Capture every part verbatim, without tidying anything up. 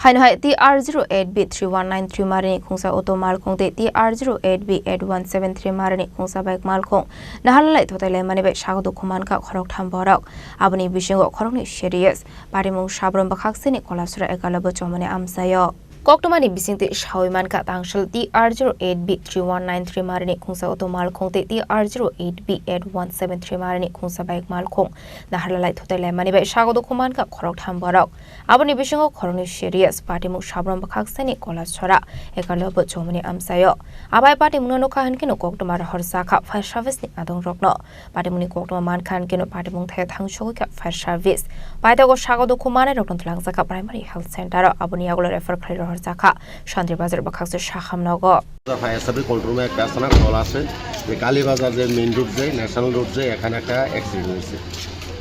Haino hai T R zero eight B three one nine three marini khungsa auto malkhung tei T R zero eight B eight one seven three marini khungsa bike malkhung naharlalai thotai laimani bai sago dukhu mankha khoroktham borok. Aboni bisingo khoroknwi serious. Patimung sabrom bwkhaksini Kolasora Ekalobo chomoni amchaio. Koktwmani bisingtwi sawi mankha tangsal T R zero eight B three one nine three marini khungsa auto malkhung tei T R zero eight B eight one seven three marini khungsa bike malkhung naharlalai thotai laimani bai sago dukhu mankha khoroktham borok. Aboni bisingo khoroknwi serious, patimung sabrom bwkhaksini Kolasora Ekalobo chomoni amchaio. Abai patimungno nukha hinkhe no koktwma rohor jakha fire service ni adongrokno. Patimungni koktwma mankha hinkhe no patimung thaya thangsogwi kha fire service. Paithago sago dukhu manai rokno twlangjakha primary health center o, aboni yagulo refer khlai rohor jakha Santri Bazar bwkhakse Saham nogo. Fire service control room-এ একটা আছে না, কল আছে যে কালীবাজার যে main road যে national road যে এখানে একটা অ্যাক্সিডেন্ট হয়েছে।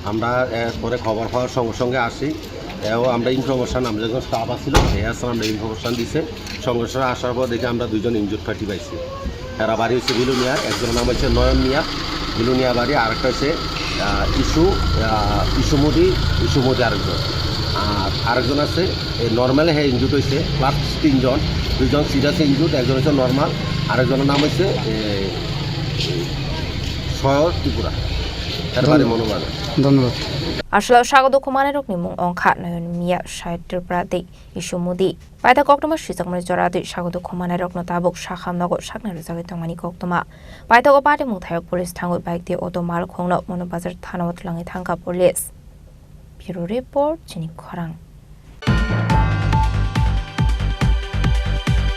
আমরা এরপরে খবর পাওয়ার সঙ্গে সঙ্গে আসি, এবং আমরা ইনফরমেশন, আমরা যখন স্টাফ আসছিল, এ আসলে আমরা ইনফরমেশন দিছে। সঙ্গে সঙ্গে আসার পর দেখি আমরা দুইজন ইনজুর্ড পার্টি পাইছি। এরা বাড়ি হচ্ছে বিলুনিয়া, একজনের নাম হচ্ছে নয়ন মিয়া, বিলুনিয়া বাড়ি, আর একটা হচ্ছে আহ, ইসু আহ, ইসুমুদি ইসুমুদি আরেকজন। আর আরেকজন আছে, এই নর্মালে হে ইনজুর্ড হয়েছে, প্লাস তিনজন, দুইজন সিরিয়াস ইনজুর্ড, একজন হচ্ছে নর্মাল, আরেকজনের নাম হচ্ছে এ, এ, সয়র ত্রিপুরা। এর বাড়ি ধন্যবাদ। মনোমান। ধন্যবাদ। Aswlao sago dukhu manai rokni mung wngkha Noyon Miya, Sahit Tripura tei Isumudi. Paithak koktwma swijakmani jora twi sago dukhu manai rokno tabuk Saham nogo saknai rwjagwi tongmani koktwma. Paithago patimung thayok police thangwi bike tei auto malkhungno Mono Bazar thanao twlangwi thangkha police. Bureau Report, Chini Khorang.